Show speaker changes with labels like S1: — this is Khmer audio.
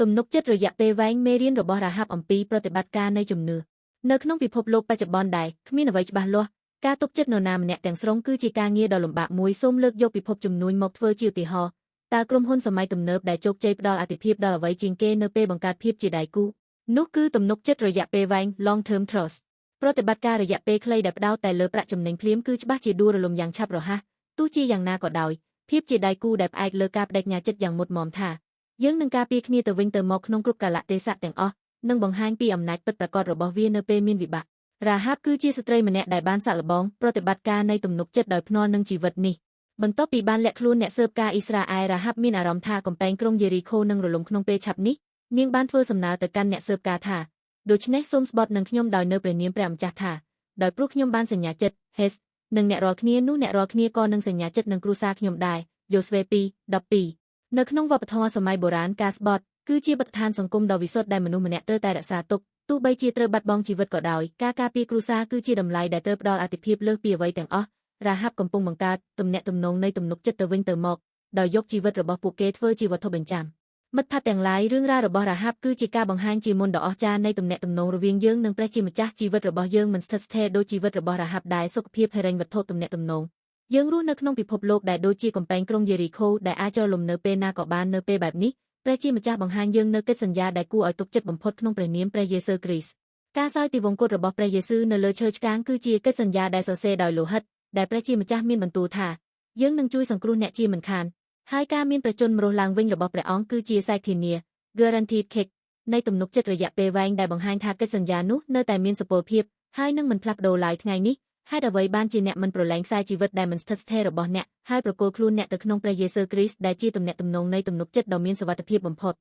S1: ទំនុកចិត្តរយៈពេលវែងមេរៀនរបស់រ៉ាហាប់អំពីប្រតិបត្តិការនៃជំនឿនៅក្នុងពិភពលោកបច្ចុប្បន្នដែលគ្មានអ្វីច្បាស់លាស់ការទុកចិត្តនរណាម្នាក់ទាំងស្រុងគឺជាការងារដ៏លំបាកមួយសូមលើកយកពិភពជំនួញមកធ្វើជាឧទាហរណ៍តើក្រុមហ៊ុនសម័យទំនើបដែលជោគជ័យផ្ដល់អាទិភាពដល់អ្វីជាងគេនៅពេលបង្កើតភាពជាដៃគូនោះគឺទំនុកចិត្តរយៈពេលវែង long term trust ប្រតិបត្តិការរយៈពេលខ្លីដែលផ្ដោតតែលើប្រាក់ចំណេញភ្លាមគឺច្បាស់ជាដួលរលំយ៉ាងឆាប់រហ័សទោះជាយ៉ាងណាក៏ដោយភាពជាដៃគូដែលផ្អែកលើការប្តេជ្ញាចិត្តយ៉ាងមុតមមថាយើងនឹងការពារគ្នាទៅវិញទៅមកក្នុងគ្រប់កាលៈទេសៈទាំងអស់និងបង្ហាញពីអំណាចពិតប្រាកដរបស់វានៅពេលមានវិបាករ៉ាហាបគឺជាស្ត្រីម្នាក់ដែលបានសាកល្បងប្រតិបត្តិការនៃទំនុកចិត្តដោយភ្នាល់នឹងជីវិតនេះបន្ទាប់ពីបានលាក់ខ្លួនអ្នកស៊ើបការអ៊ីស្រាអែលរ៉ាហាបមានអារម្មណ៍ថាកំពែងក្រុងយេរីខូនឹងរលំក្នុងពេលឆាប់នេះនាងបានធ្វើសំណើទៅកាន់អ្នកស៊ើបការថាដូច្នេះសូមស្បត់នឹងខ្ញុំដោយនៅព្រះនាមព្រះម្ចាស់ថាដោយព្រោះខ្ញុំបានសញ្ញាចិត្តហេសនិងអ្នករាល់គ្នានោះអ្នករាល់គ្នាក៏នឹងសញ្ញាចិត្តនឹងគ្រួសារខ្ញុំដែរយូស្វេ2:12នៅក្នុងវប្បធម៌សម័យបុរាណការស្បត់គឺជាបទដ្ឋានសង្គមដ៏វិសុទ្ធដែលមនុស្សម្នាក់ត្រូវតែរក្សាទុកទោះបីជាត្រូវបាត់បង់ជីវិតក៏ដោយការការពារគ្រួសារគឺជាតម្លៃដែលត្រូវផ្ដល់អាទិភាពលើសពីអ្វីទាំងអស់រ៉ាហាប់កំពុងបង្កើតទំនាក់ទំនងនៃទំនុកចិត្តទៅវិញទៅមកដោយយកជីវិតរបស់ពួកគេធ្វើជាវត្ថុបញ្ចាំមិត្តភក្តិទាំងឡាយរឿងរ៉ាវរបស់រ៉ាហាប់គឺជាការបង្ហាញជាមុនដ៏អស្ចារ្យនៃទំនាក់ទំនងរវាងយើងនិងព្រះជាម្ចាស់ជីវិតរបស់យើងមិនស្ថិតស្ថេរដូចជីវិតរបស់រ៉ាហាប់ដែរសុខភាពហិរញ្ញវត្ថុទំនាក់ទំនងយើងរស់នៅក្នុងពិភពលោកដែលដូចជាកំពែងក្រុងយេរីខូដែលអាចចលំនៅពេលណាក៏បាននៅពេលបែបនេះព្រះជាម្ចាស់បង្ហាញយើងនៅកិច្ចសន្យាដែលគួរឲ្យទុកចិត្តបំផុតក្នុងព្រះនាមព្រះយេស៊ូវគ្រីស្ទការសោយទិវង្គតរបស់ព្រះយេស៊ូវនៅលើឈើឆ្កាងគឺជាកិច្ចសន្យាដែលសរសេរដោយលោហិតដែលព្រះជាម្ចាស់មានបន្ទូលថាយើងនឹងជួយសង្គ្រោះអ្នកជាមិនខានហើយការមានព្រះជន្មរស់ឡើងវិញរបស់ព្រះអង្គគឺជាសែកធានា guaranteed check នៃទំនុកចិត្តរយៈពេលវែងដែលបង្ហាញថាកិច្ចសន្យានោះនៅតែមានសុពលភាពហើយនឹងមិនផ្លាស់ប្ដូរឡើយថ្ងៃនេះហេតុអ្វីបានជាអ្នកមិនប្រឡែងខ្សែជីវិតដែលមិនស្ថិតស្ថេររបស់អ្នកហើយប្រគល់ខ្លួនអ្នកទៅក្នុងព្រះយេស៊ូវគ្រីស្ទដែលជាទំនាក់ទំនងនៃទំនុកចិត្តដ៏មានសុវត្ថិភាពបំផុត។